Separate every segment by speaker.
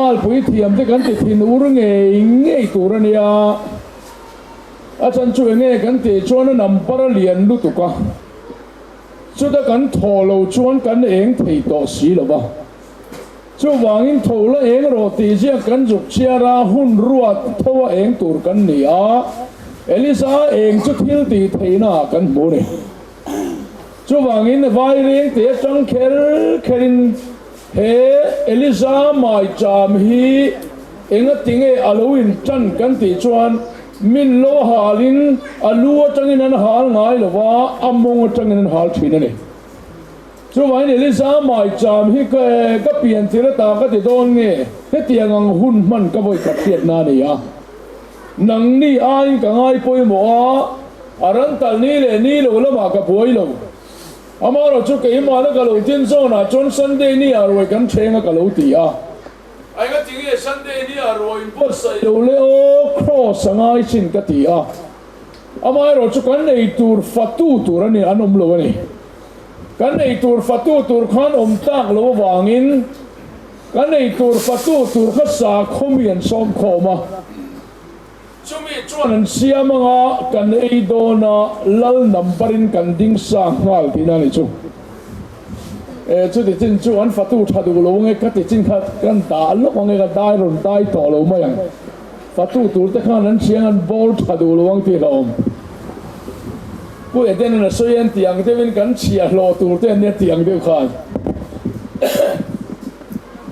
Speaker 1: Alpui thiam te kan ti thin ur ngei ngei tur a nia. A chan chu enge kan tih chuan a number a lian lutuk a, chuta kan thaw lo chuan kan eng thei tawh si lo va. Chuvangin tho la eng rawh tih ziak kan zuk chhiar a, hun ruat tho a eng tur kan ni a, Elisa eng chu thil tih theihna ah kan hmu a ni. Chuvangin vai reng te atang kher kherin he Elisa maicham hi engatinge a lo intan kan tih chuan min lo halin a lu atangin an hal ngai lo va, a mawng atangin an hal thin a ni. Chuvangin Elisa maicham hi ka pian thil ata ka ti dawn nge? Hetiang ang hun hman ka vawi khat hriatna a ni a. Nangni aiin ka ngai pawimawh a, a ran tal ni leh ni lo lamah ka buai lo. Amaherawh chu keimahna ka lo tin zawnah chuan Sunday ni ah ruai kan thleng a ka lo ti a. A engati nge Sunday ni ah ruai in buatsaih lo le aw, Cross a ngai chin ka ti a. Amaherawh chu kan ei tur fatu tur a ni an awm lo a ni. Kan ei tur fatu tur khan awm tlak lo avangin kan ei tur fatu tur kha sakhaw mi an sawm khawm a. Chumi chuan an siam anga kan ei dawn a, lal number in kan ding sa nghal tihna a ni chu. E, chuti chin chu an fatu tha duh lo ange ka ti chin kha kan dah lawk ange ka dai rawn dai tawh lo mai ang. Fatu tur te khan an thiang an bawl tha duh lo ang tih hlauhawm. Pu Eden-in a sawi an tih ang deuhin kan chhiahhlawh tur te an nia tih ang deuh khan.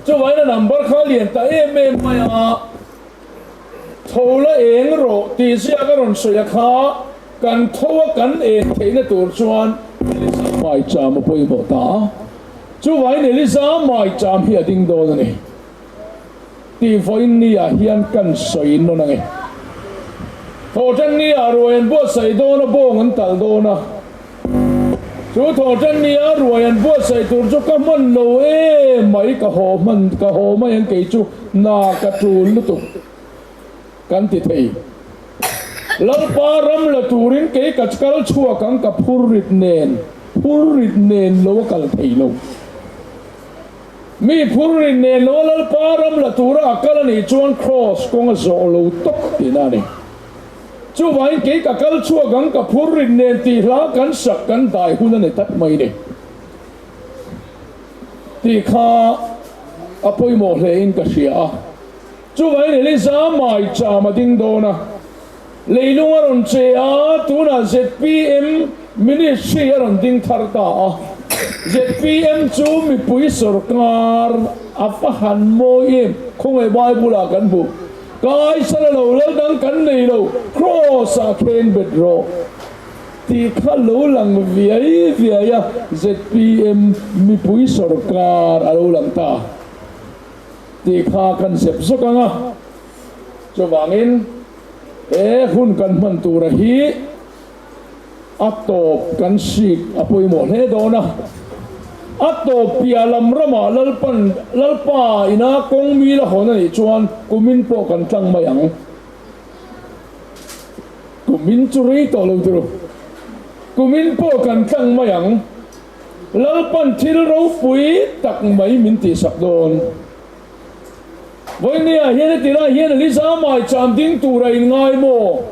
Speaker 1: Chuvangin a number kha a lian ta em em mai a. Tho la eng rawh tih ziak a rawn sawi a kha kan tho a kan en theihna tur chuan Elisa maicham a pawimawh ta a. Chuvangin Elisa maicham hi a ding dawn a ni. Tih vawiin ni ah hian kan sawi nawn ange. Thawhtan ni ah ruai an buatsaih dawn a, bawng an talh dawn a. Chu thawhtan ni ah ruai an buatsaih tur chu ka hman lo em mai, ka haw hman, ka haw mai ang kei chu na ka tul lutuk kan ti thei. Lalpa ram la turin kei ka kal chhuak ang ka phur rit nen, phur rit nen lo a kal thei lo. Mi phur rin nen lo a Lalpa ram la tura a kal a nih chuan Kraws kawng a zawh lo tawp tihna a ni. Chuvangin kei ka kal chhuak ang ka phur rin nen tih hla kan sak kan dai hun a ni tlat mai ni tih kha a pawimawh hle in ka hria a. Chuvangin Eliza maicham a ding dawn a, leilung a rawn che a, tunah zpm Ministry a rawn ding thar ta a, zpm chu mipui sorkar a va han mawi em, khawngaih Bible ah kan hmu, Kaisara lo lal dang kan nei lo, Kraws ah khen bet rawh tih kha lo lang viai viai a, zpm mipui sorkar a lo lang ta tih kha kan zep zawk ang a, chuvangin he hun kan hman tura hi. A tawp kan sik a pawimawh hle dawn a, a tawp piah lam ramah Lalpan Lalpa ina kawng mil a hawn a nih chuan kumin pawh kan tlang mai ang. Kumin chu rei tawh lo turu. Kumin pawh kan tlang mai ang. Lalpan thil ropui tak mai min tihsak dawn. Vawinia hian heti lai hian Eliza maicham ding tur a inngai maw?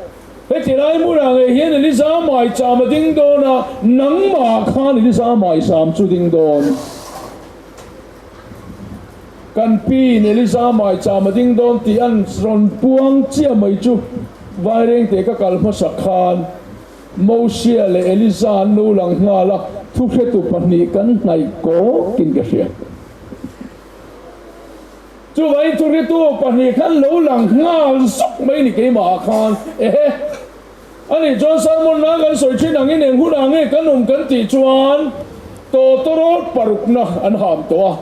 Speaker 1: Heti lai hmunah ngei hian Eliza maicham a ding dawn a, nangmah khan Eliza maisam chu ding dawn. Kan piin Eliza maicham a ding dawn tih an rawn puang chiah mai chu Vairengte ka kal hmasak khan Mosia leh Eliza an lo lang nghal a, thuhretu pahnih kan hnaih kawkin ka hria. Chuvangin thuritu pahnih khan lo lang nghal zawk mai ni keimahah khan ehe. Ani chuan sermon nan kan sawi thin angin eng hunah nge kan awm kan tih chuan tawtawrawt parukna an ham tawh a.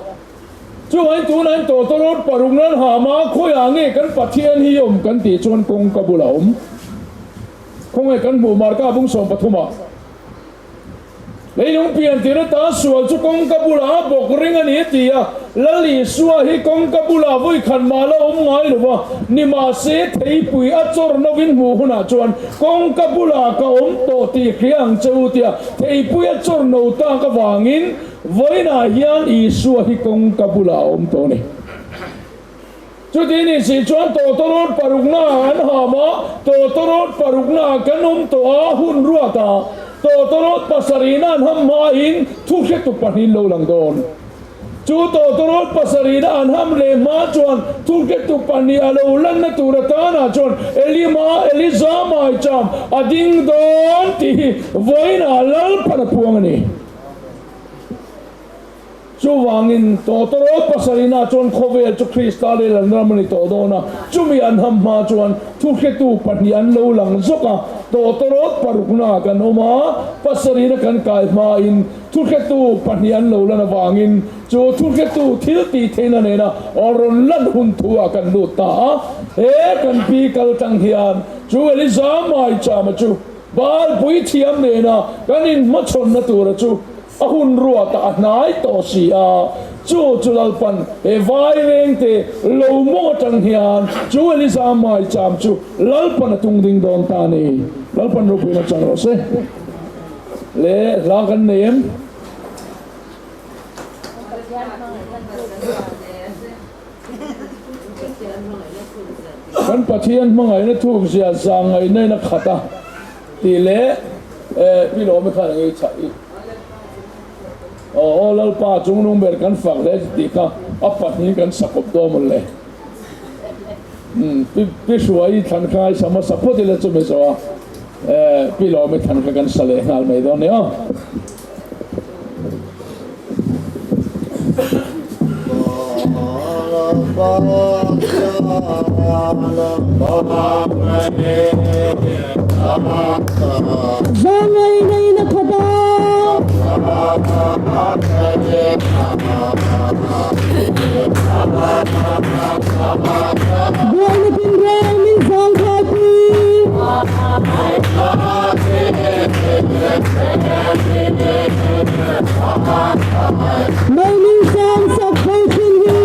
Speaker 1: Chuvangin tunah hian tawtawrawt parukna an ham a, khawiah nge kan Pathian hi awm kan tih chuan kawngka bulah awm. Khawngaih kan hmuh Marka bung 13ah. Leilung pian tir ata sual chu kawngka bulah a bawk ring a ni a ti a, Lal Isua hi kawngka bulah vawi khat mah la awm ngai lo va, nimahse theipui a chawr novin hmuh hunah chuan kawngka bulah ka awm tawh tih hria ang che u tia theipui a chawr no tak avangin vawiinah hian Isua hi kawngka bulah a awm tawh a ni. Chuti ni si chuan tawtawrawt parukna an ham a, tawtawrawt parukna kan awm tawh a, hun ruat a, tawtawrawt pasarihna an ham hmain thu hretu pahnih lo lang dawn. Chu tawtawrawt pasarihna an ham leh hma chuan thu hretu pahnih a lo lanna tur atana chuan Elima, Eliza maicham a ding dawn tih hi vawiinah Lalpan a puang a ni. Chuvangin, tawtawrawt pasarihna chuan khawvel chu Krista leh Lalram a ni tawh dawn a, chumi an ham hma chuan thuhretu pahnih an lo lang zawk a, tawtawrawt parukna kan awm a, pasarihna kan kai hmain thuhretu pahnih an lo lan avangin chu thuhretu thil tih theihna nena rawn lan hun thu ah kan lut ta a, he kan pi kal tang hian chu Eliza Maichama chu Baal puithiam nena kan inhmachhawnna tura chu A hun ruatah a hnai tawh si a, chu chu Lalpan he vai rengte lo mawng atang hian chu Eliza maicham chu Lalpan a tung ding dawn ta a ni. Lalpan ropuina chang rawh se. Le hla kan nei em? Kan Pathian hmangaihna thuk zia zangaihna in a khat a tih leh pi lawm i khan eng ei chah i aw aw Lalpa chungnung ber kan fak hle chi tih kha a pahnih kan sakawp dawn mawn le pi pi hruai i thlan kha i sa hmasa phawt ila chumi zawh a pi lawm i thlan kha kan sa leh nghal mai dawn ni aw.
Speaker 2: Zangai nei na khat a. Buaina tinreng min zangkhai pui. Meiling sang sak ho thin hi.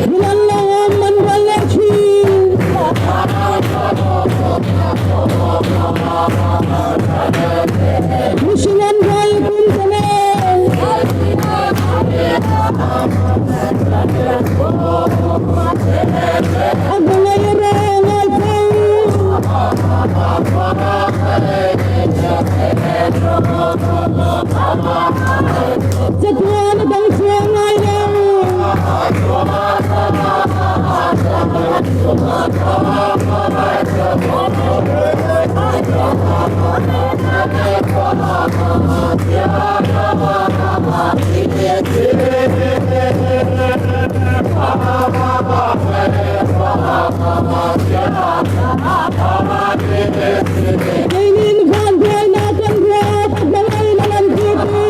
Speaker 2: Milan lo awm an rual leh thin. Mihring an rual kum ta le. A hmangaih erawh ngai fo. Chatuan a dang chhuah ngai lo. Keinin vanduaina kan ruat a hmangaihna lan tirtu.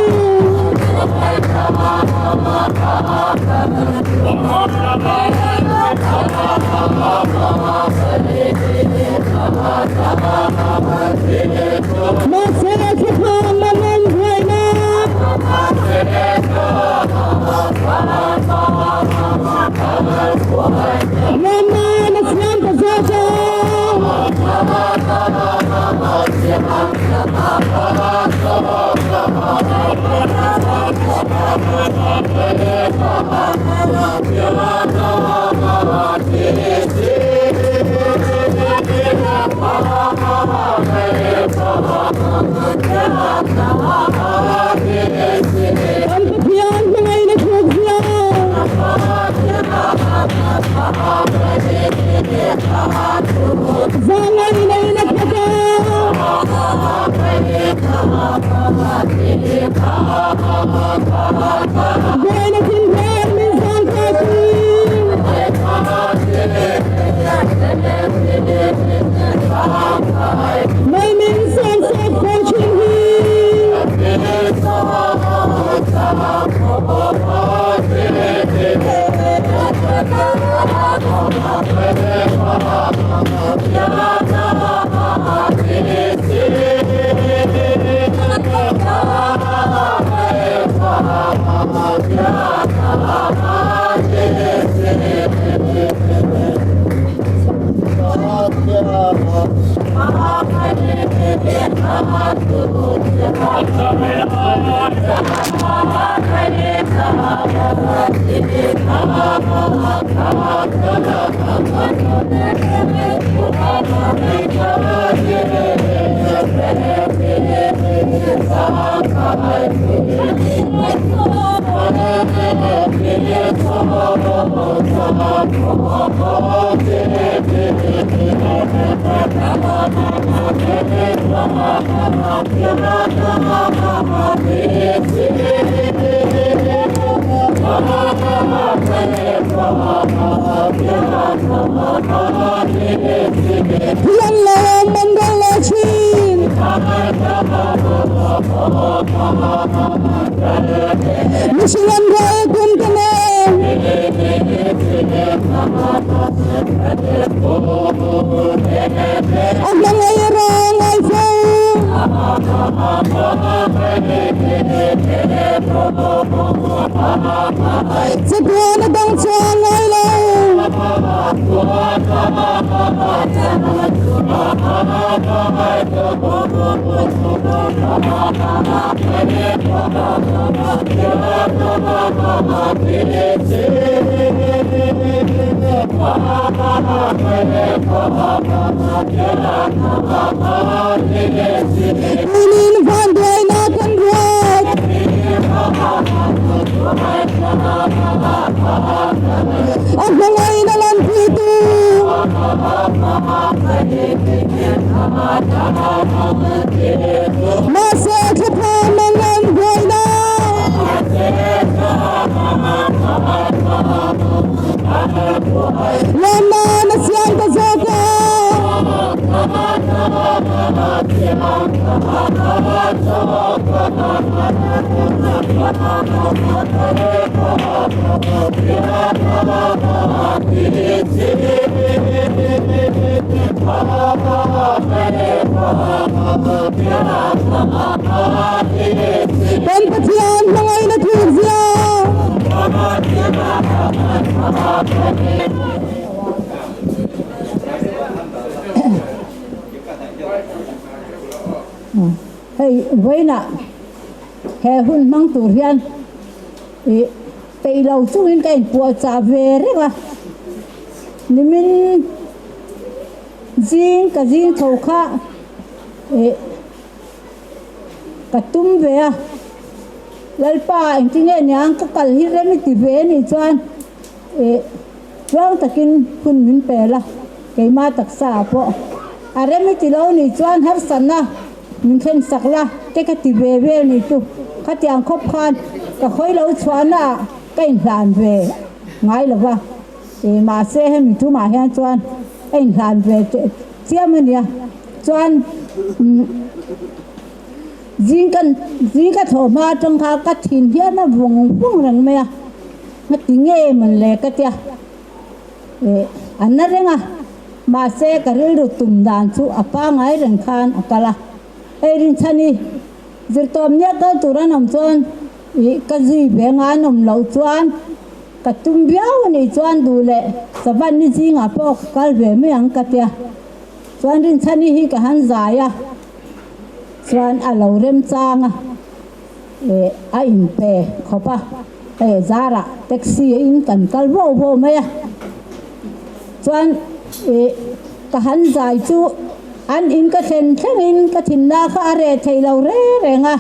Speaker 2: Mahse thlaphang a man buaina. Ramman a siam ta zawk a. Kan Pathian hmangaihna thluk zia. Zangaihna in a khat a. Buaina thinreng min zangkai pui. Mai min sawmsak fo thin hi. Lan lo man ro lo thin. Mihring an rual kum ka nei. A hmangaih rang ai fo. Chatuan a dang chuan ngai lo. Tunin vanduaina kan ruat. A hmangaihna lan puitu. Mahse thlapha mang an buaina. Lawmnan a siam ta zawk a. Kan Pathian hmangaihna thuk zia.
Speaker 3: Hei vawiinah he hun hmang tur hian ih peih lo chungin ka inpuahchah ve reng a, nimin zing ka zing tho kha ih ka tum ve a, Lalpa engtinge niang ka kal hi rem i ti ve anih chuan ih Tluang takin hun min pe la, keimah taksa ah pawh a rem i ti lo nih chuan harsatna min thlen sak la te ka ti ve vel nih chu. Khatiang khawp khan ka khawi lo chhuahna ah ka inhlan ve ngai lo va, ih mahse hemi tumah hian chuan ka inhlan ve teh chiam a nia. Chuan umm zing ka zing ka thlawh hma atang kha ka thin hian a vawng vawng reng mai a. Nga ti nge man le ka tia eh a na reng a, mahse ka rilru tum dan chu a pangai reng khan a kal a, hei rinchhani zirtawm nia kal tur an awm chuan ih ka zui ve nga an awm loh chuan ka tum viau a nih chuan duh leh savan ni zingah pawh ka kal ve mai ang ka tia, chuan rinchhani hi ka han zai a chuan a lo remchang a. Eh a inpe khawp a, hei zarah taxi in kan kal vau vau mai a, chuan eh ka han zai chu an in ka thlen thlengin ka thinna kha a reh thei lo reng reng a,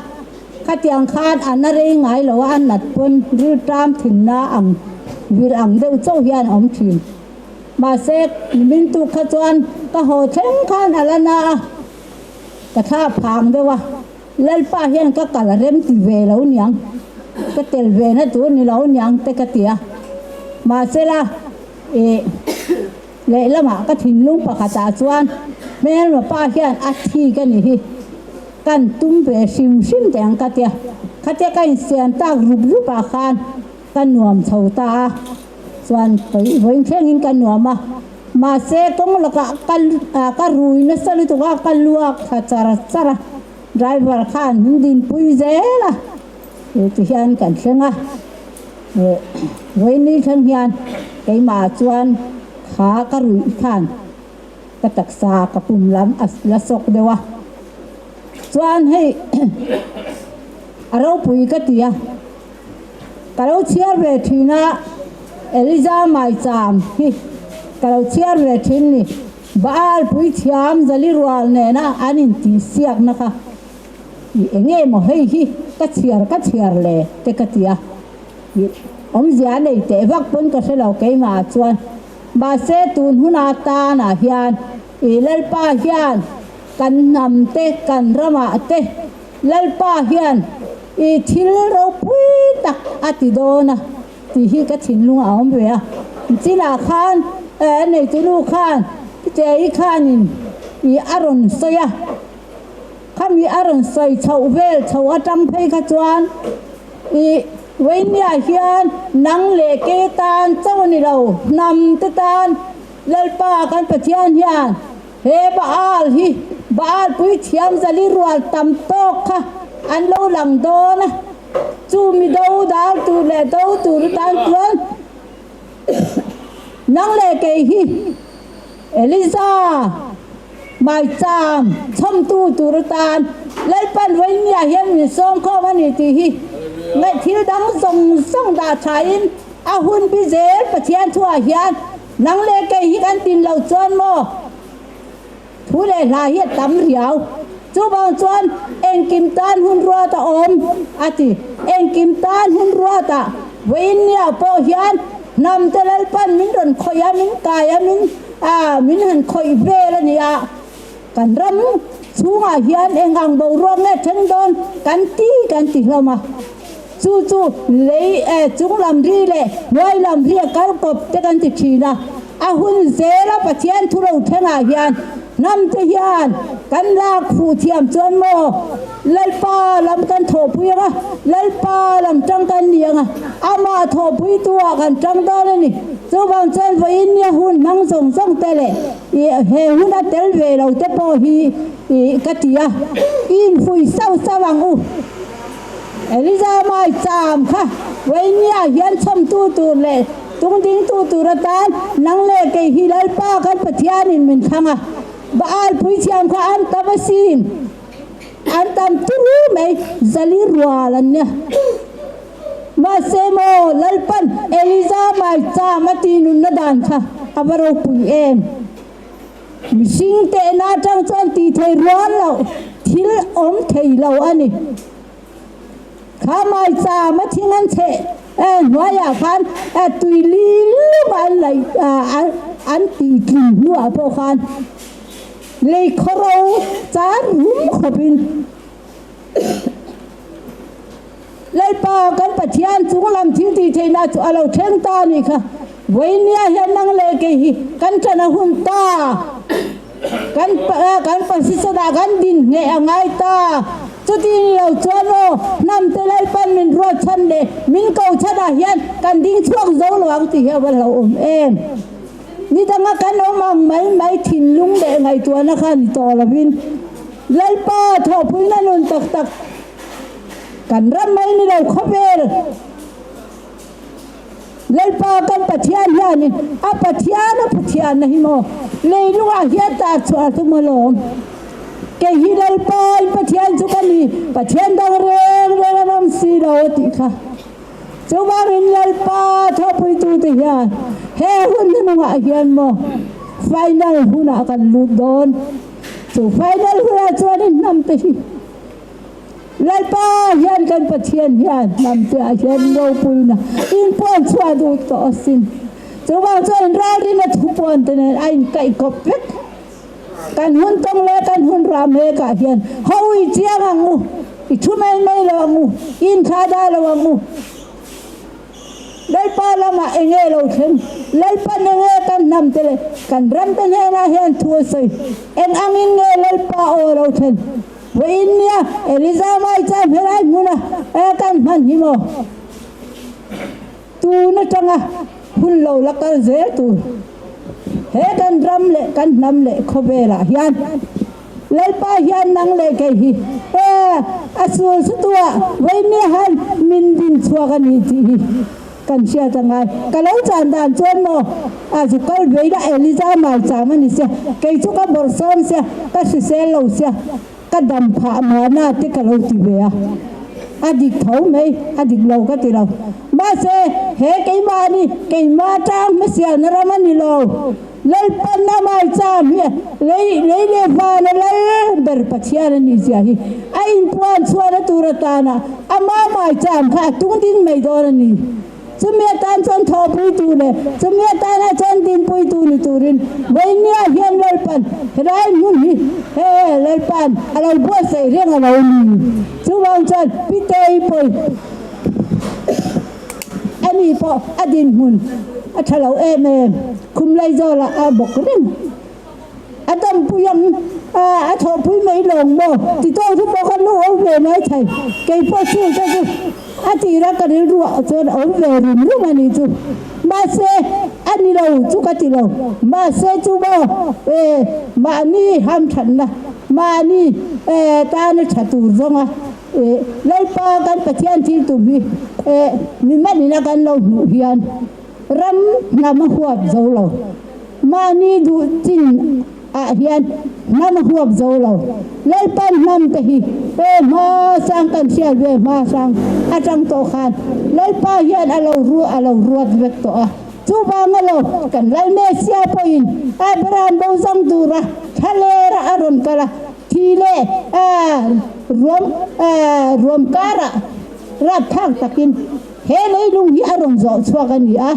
Speaker 3: khatiang khan a na rei ngai lo a, a nat pawn rilṭam thinna ang vir ang deuh chauh hian a awm thin. Mahse nimin tuk kha chuan ka haw thleng khan a la na a, ka thla phang deuh a. Lalpa hian ka kal a rem ti ve lo niang, ka tel ve na tur ni lo niang te ka ti a. Mahsela, ih, lehlamah ka thinlung pakhatah chuan hmelma pa hian a thi ka ni hi, kan tum ve hrim hrim teh ang ka ti a. Khatia ka insiam tak rup rupah khan ka nuam chho ta a, chuan vawiin thlengin ka nuam a. Mahse, kawng lakah ka ka rui nasa lutuk a, ka luak thla char char a, driver khan min dinpui zel a, ti hian kan thleng a, vawiin ni thleng hian keimah chuan kha ka ruih khan ka taksa ka pum lam a la sawk deuh a. Chuan hei a ropui ka ti a, ka lo chhiar ve thin a, Eliza Maicham hi ka lo chhiar ve thin ni. Baal puithiam Zali rual nena an intihsiakna kha i enge maw hei hi ka chhiar ka chhiar le te ka ti a, i awmzia nei teh vak pawn ka hre lo keimah ah chuan. Mahse tun huna tanah hian i Lalpa hian kan hnam te kan ramah te Lalpa hian i thil ropui tak a ti dawn a tih hi ka thinlung a awm ve a. Chinah khan neitunu khan Pitei khanin i a rawn sawi a, khami a rawn sawi chhoh vel chho atang phei kha chuan i Wayne-a hian nang leh ke tan chauh a ni lo, hnam te tan Lalpa kan Pathian hian he Baal hi Baal puithiam zali rual tam tawk kha an lo lang dawn a. Chu mi do dal tur leh do tur atan chuan nang leh kei hi Eliza maicham chhawmtu tur atan Lalpan Vawinia hian min sawm khawm a ni tih hi ngaih thil dang zawng zawng dah thain a hun bi zel Pathian thuah hian nang leh kei hi kan tin loh chuan maw Thu leh hla hi a tam riau. Chuvang chuan engkim tan hun ruat a awm, a ti. Engkim tan hun ruatah vawiinnia pawh hian hnamte Lalpan min rawn khawih a, min kai a, min min han khawih vel a ni a. Kan ram chhungah hian eng ang boruak nge thleng dawn kan ti kan ti hlawm a. Chu chu lei chung lam ri leh hnuai lam ri a kal kawp te kan ti thin a. A hun zela Pathian thu lo thlengah hian hnam te hian kan lak fuh thiam chuan maw Lalpa lam kan thawhpui ang a, Lalpa lam tang kan ni ang a, amah thawhpuitu ah kan tang dawn a ni. Chuvang chuan vawiin nia hun hmang zawng zawng te leh he hun a tel ve lo te pawh hi ka ti a, i infuih sauh sauh ang u. Eliza mai cham kha Wayne-a hian chhawmtu tur leh tungdingtu tur atan nang leh kei hi Lalpa kan Pathianin min thlang a. Baal puithiam kha an tam asin, an tam turu mai, zali rual an nia. Mahse maw Lalpan Eliza mai cham a tih nunna dan kha a va ropui em! Mihring tehna atang chuan tih thei rual loh thil awm thei lo a ni. Kha maicham a thing an chheh hnuaiah khan tui li lum an laih an tih tlin hnuah pawh khan lei khawro char rum khawpin Lalpa kan Pathian chung lam thil tih theihna chu a lo thleng ta a nih kha. Vawinia hian nang leh kei hi kan ṭan a hun ta. Kan kan position ah kan din ngheh a ngai ta. Chuti ni lo chuan aw hnam te Lalpan min ruat chhan leh min ko chhan ah hian kan ding chhuak zo lo ang tih hi a va hlauhawm em. Ni danga kan awm ang mai mai thinlung leh ngaihtuahna kha ni tawh lovin Lalpa thawhpuina nun tak tak Kan ram mai ni lo khawvel Lalpa kan Pathian hianin a Pathian a Pathianna hi maw leilungah hian tar chhuah a tum alawm. Kei hi Lalpa in Pathian chu ka ni, Pathian dang reng reng an awm si lo a tih kha. Chuvangin Lalpa thawhpuitute hian he hun hnungah hian maw final hunah kan lut dawn. Chu final hunah chuanin hnamte hi Lalpa hian kan Pathian hian hnamte ah hian ropuina inpuan chhuah duh tawh asin. Chuvang chuan ralrina thupuan te nen a inkaih kawp vek. Kan hun tawng leh kan hun ram hekah hian ho i chiang ang u, i thu mai mai lo ang u, i inthlah dah lo ang u. Lalpa lamah enge lo thleng? Lalpan enge kan hnam te leh kan ram te hnenah hian thu a sawi? Eng angin nge Lalpa aw a lo thlen? Vawiin nia Eliza mai chuan helai hmuna kan hman hi maw? Tun atanga hun lo la kal zel tur he kan ram leh kan hnam leh khawvelah hian Lalpa hian nang leh kei hi a sul sutuah vawiin nia han min din chhuak a ni tih hi kan hriat a ngai. Ka lo chan dan chuan maw a zu kal veina Eliza mai cham a ni sia, kei chu ka bawrhsawm sia, ka hrisel lo sia. Ka dam phah mahna te ka lo ti ve a, a dik tho mai, a dik lo ka ti lo. Mahse, he keimahni keimah tang hmasialna ram a ni lo. Lalpan a maicham hi lei lei leh vana lal ber Pathian a nih zia hi a inpuan chhuahna tur atana ama maicham kha a tung ding mai dawn a ni. Chumi atan chuan thawhpuitu leh chumi atana chuan dinpuitu ni turin Vainia hian Lalpan helai hmun hi he Lalpan a lo buatsaih reng a lo ni. Chuvang chuan Pitei pawi a ni pawh a dinhmun a tha lo em em, khum Laizawlah a bawk reng. A dampui ang a, a thawhpui mai lawng maw? Ti tawk chu pawh ka lu awm ve mai thei. Kei pawh chu te chu a tira ka rilruah chuan awm ve rum rum a nih chu. Mahse, a ni lo chu ka ti lo. Mahse chu maw e, mahni hamthatna, mahni e tana tha tur zawnga e Lalpa kan Pathian thil tum hi e mi manina kan lo hmuh hian ram hnam a huap zo lo. Mahni duh chin ah hian hnam a huap zo lo. Lalpan hnam te hi he hma sang kan hriat ve hma sang atang tawh khan Lalpa hian a lo ruah a lo ruat vek tawh a. Chuvang a lo kan Lal Mesia pawhin Abraham bo zang tura thlalera a rawn kal a, thi leh ruam ruam karah rapthlak takin he leilung hi a rawn zawh chhuak a ni a.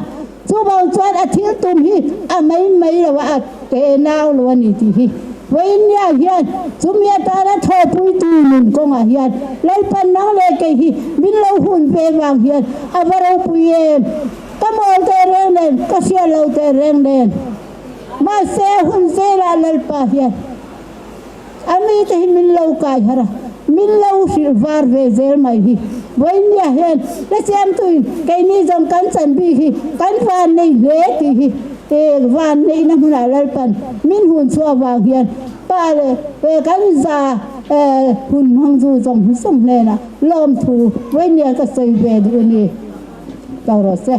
Speaker 3: Chuvang chuan a thil tum hi a mai mai lo a, a te nau lo a ni tih hi Vawinia hian chumi atana thawhpuitu nun kawngah hian Lalpan nang leh kei hi min lo hun ve vang hian a va ropui em! Ka mawl teh reng nen, ka hriat lo teh reng nen. Mahse hun zelah Lalpa hian A mite hi min lo kai harh a, min lo hrilh var ve zel mai hi. Vawinia hian la siamtuin keini zawng kan chan bik hi kan van nei hle tih hi van neihna hmunah Lalpan min hun chhuah vang hian pa leh kan za hun hmang zu zawng zawng hnenah lawmthu vawinia ka sawi ve duh a ni. Tawh rawh se.